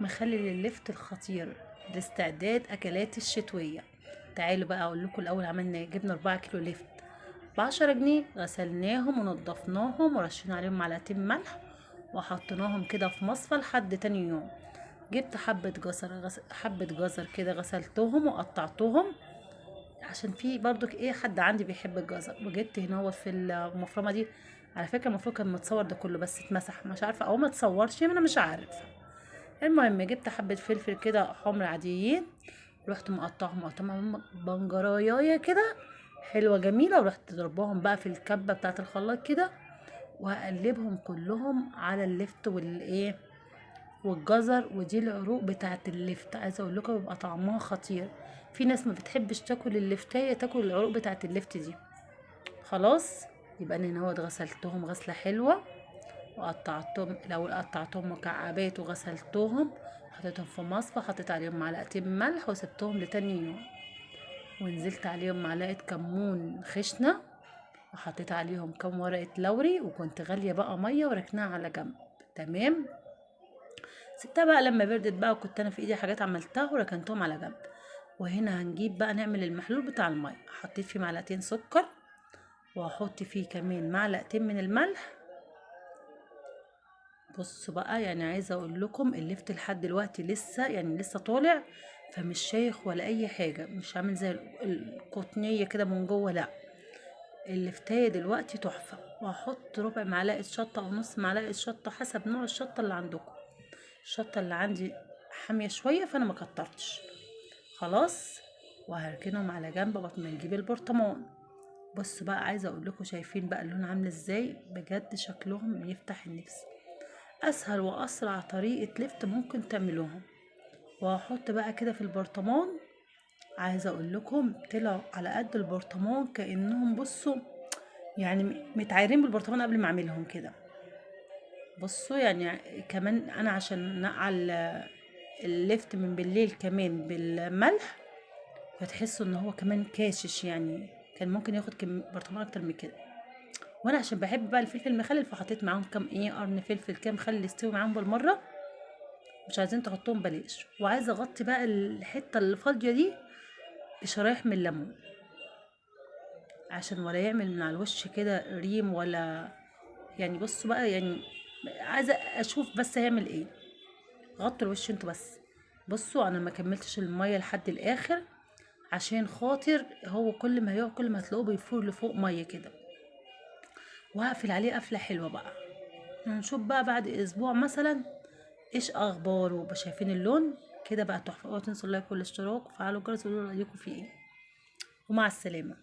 مخلل اللفت الخطير لاستعداد اكلات الشتوية. تعالوا بقى اقول لكم الاول عملنا ايه. جبنا 4 كيلو لفت ب10 جنيه، غسلناهم ونضفناهم ورشينا عليهم معلقتين ملح وحطيناهم كده في مصفى لحد تاني يوم. جبت حبة جزر حبة جزر كده غسلتهم وقطعتهم عشان في برضك ايه حد عندي بيحب الجزر. وجبت هنا هو في المفرمه دي، على فكرة المفروض كان متصور ده كله بس اتمسح، مش عارفه او ما اتصورش، انا مش عارفه. المهم جبت حبه فلفل كده حمر عاديين، رحت مقطعهم بنجرايه كده حلوة جميلة، ورحت ضرباهم بقى في الكبه بتاعه الخلاط كده، وهقلبهم كلهم على اللفت والايه والجزر. ودي العروق بتاعه اللفت، عايزه اقول لكم بيبقى طعمها خطير. في ناس ما بتحبش تاكل اللفتايه، تاكل العروق بتاعه اللفت دي. خلاص يبقى انا هنا اهوت غسلتهم غسله حلوة وقطعتهم، الاول قطعتهم مكعبات وغسلتهم، حطيتهم في مصفى، حطيت عليهم معلقتين ملح وسبتهم لتاني يوم، ونزلت عليهم معلقه كمون خشنه، وحطيت عليهم كام ورقة لوري، وكنت غالية بقى مية وركناها على جنب. تمام، سبتها بقى لما بردت بقى، وكنت انا في ايدي حاجات عملتها وركنتهم على جنب. وهنا هنجيب بقى نعمل المحلول بتاع المية. حطيت فيه معلقتين سكر، وهحط فيه كمان معلقتين من الملح. بصوا بقى، يعني عايزه اقول لكم اللفت لحد دلوقتي لسه، يعني لسه طالع، فمش شايخ ولا اي حاجة، مش عامل زي القطنيه كده من جوه، لا اللفتايه دلوقتي تحفة. وهحط ربع معلقه شطه او نص معلقه شطه حسب نوع الشطه اللي عندكم. الشطه اللي عندي حامية شوية فانا ما كترتش. خلاص، وهركنهم على جنب لغاية ما نجيب البرطمان. بصوا بقى، عايزه اقول لكم شايفين بقى اللون عامل ازاي، بجد شكلهم يفتح النفس. اسهل واسرع طريقه لفت ممكن تعملوها. وهحط بقى كده في البرطمان، عايزه اقول لكم طلعوا على قد البرطمان كانهم بصوا يعني متعايرين بالبرطمان قبل ما اعملهم كده. بصوا يعني كمان انا عشان نقع اللفت من بالليل كمان بالملح، فتحسوا ان هو كمان كاشش، يعني كان ممكن ياخد برطمان اكتر من كده. وانا عشان بحب بقى الفلفل المخلل فحطيت معاهم كام ايه قرن فلفل كام خل يستوي معاهم بالمرة، مش عايزين تحطوهم بلاش. وعايزه اغطي بقى الحتة اللي فاضية دي بشرايح من الليمون عشان ولا يعمل من على الوش كده ريم ولا يعني. بصوا بقى، يعني عايزه اشوف بس هيعمل ايه. غطوا الوش انتوا بس. بصوا انا ما كملتش المية لحد الاخر عشان خاطر هو كل ما هيقع كل ما هتلاقوه بيفور لفوق مية كده. وهقفل عليه قفله حلوة بقى، نشوف بقى بعد اسبوع مثلا ايش اخباره. شايفين اللون كده بقى تحفة. اوعوا تنسوا اللايك والاشتراك وفعلوا الجرس وقولوا رايكم فيه ايه، ومع السلامة.